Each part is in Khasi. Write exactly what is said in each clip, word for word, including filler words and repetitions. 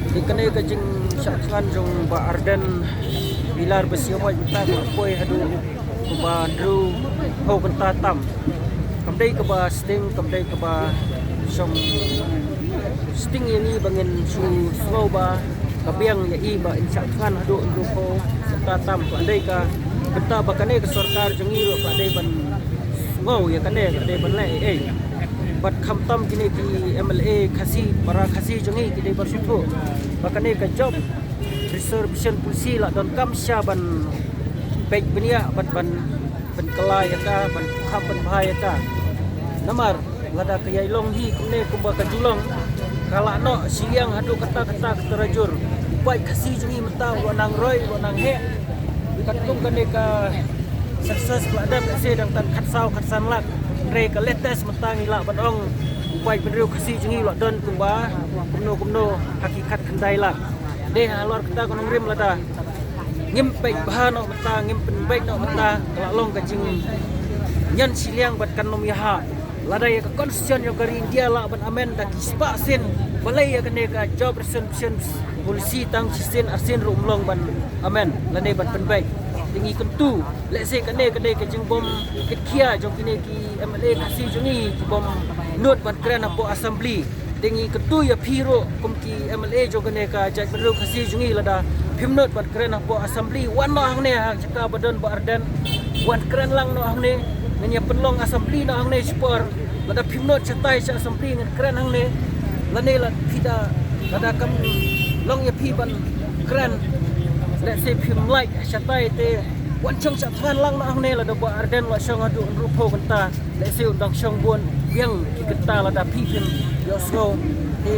Te kane ka jingshah thngan jong Bah Ardent Miller Basaiawmoit mynta ka la poi haduh kumba hynriewphew kynta tam. Kam dei kaba sting, kam dei kaba shong sting ïa ngi ba ngin shu sngew ba ka biang ïa i ba in shah thngan haduh hynriewphew kynta tam. Ka la dei ka bynta ba kane ka sorkar jong ngi ruh ka la dei ban sngew ïa kane, ka la dei ban leh ei ei. Bad khamtam kine ki M L A Khasi, para Khasi jong ngi ki dei ban sngewthuh ba kane ka job reservation policy la donkam shisha ban peit bniah bad ban pynkylla ïa ka, ban kham pynbha ïa ka. Namar lada ka ïai long hi kumne kumba ka ju long, ka lah noh shiliang haduh katta katta ka tarajur. U paid Khasi jong ngi mynta u nang roi, u nang heh. Katkum kane ka census ba la dep, lehse dang tang khatsaw khatsan lak. Hynrei ka latest mynta ngi lah ban ong u paid bynriew Khasi jong ngi u la don kumba kumno kumno ha ki khatkhyndai lak. Te halor kata ko nongrim, lada ngim peit bha noh mynta, ngim pynbeit noh mynta, ka la long ka jingïaid shiliang bad kan ym ïahap. Lada ïa ka constitution jong ka ri India lah ban amend da ki spah sien, balei ïa kane ka job reservation policy tang shisien arsien ruh ym long ban amend lane ban pynbeit? Te ngi kyntu, lehse kane ka dei ka jingbym kitkhia jong kine ki M L A Khasi jong ngi, ki bym nud ban kren hapoh assembly. Te ngi kyntu ïa phi ruh kum ki M L A jong kane ka jaitbynriew Khasi jong ngi, lada phim nud ban kren hapoh assembly, wan noh hangne ha jaka ba don Bah Ardent, wan kren lang noh hangne. Ngin ïa pynlong assembly noh hangne shipor. Lada phim nud shatai sha assembly ngin kren hangne. Lane lada phi da, lada kam long ïa phi ban kren, lehse phim lait shatai, te wan shong shah thngan lang noh hangne. Lada Bah Ardent u la shong haduh hynriewphew kynta, lehse un dang shong bun biang ki kynta. Lada phi phin ïohsngew, te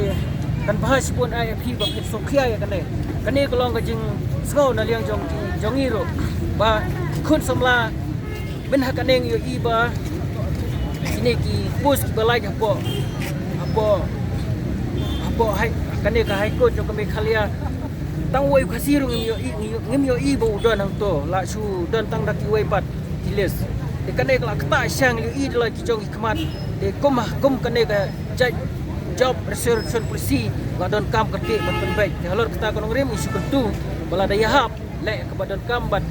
kan bha shibun ïa phi ba phin sngewkhia ïa kane. Kane ka long ka jingsngew na liang jong, jong ngi ruh ba ki khun samla mynta ha kane ngi ïohi ba kine ki post kiba lait hapoh, hapoh, hapoh high, kane ka High Court jong ka Meghalaya, tang uwei u Khasi ruh ngim ïohi, ngim ïohi ba u don hangto. La shu don tang da kiwei pat ki list. Te kane ka la ktah shisha, ngi ïohi da la ki jong ki khmat. Te kum, kum kane ka jait job reservation policy la donkam kyrkieh ban pynbeit. Te halor kata ko nongrim, ngi shu kyntu ba lada ïahap, leh ïa kaba donkam bad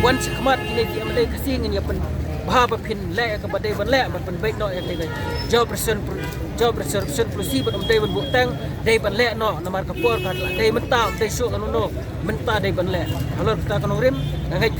wan shakhmat kine ki M L A Khasi, ngin ïa pynbha ba phin leh ïa kaba dei ban leh ban pynbeit noh ïa kane ka job reservation, job reservation policy, bad ym dei ban buh teng, dei ban leh noh. Namar ka por ka la dei mynta, ym dei shuh lano lano, mynta dei ban leh. Halor kata ko nongrim, nga ngeit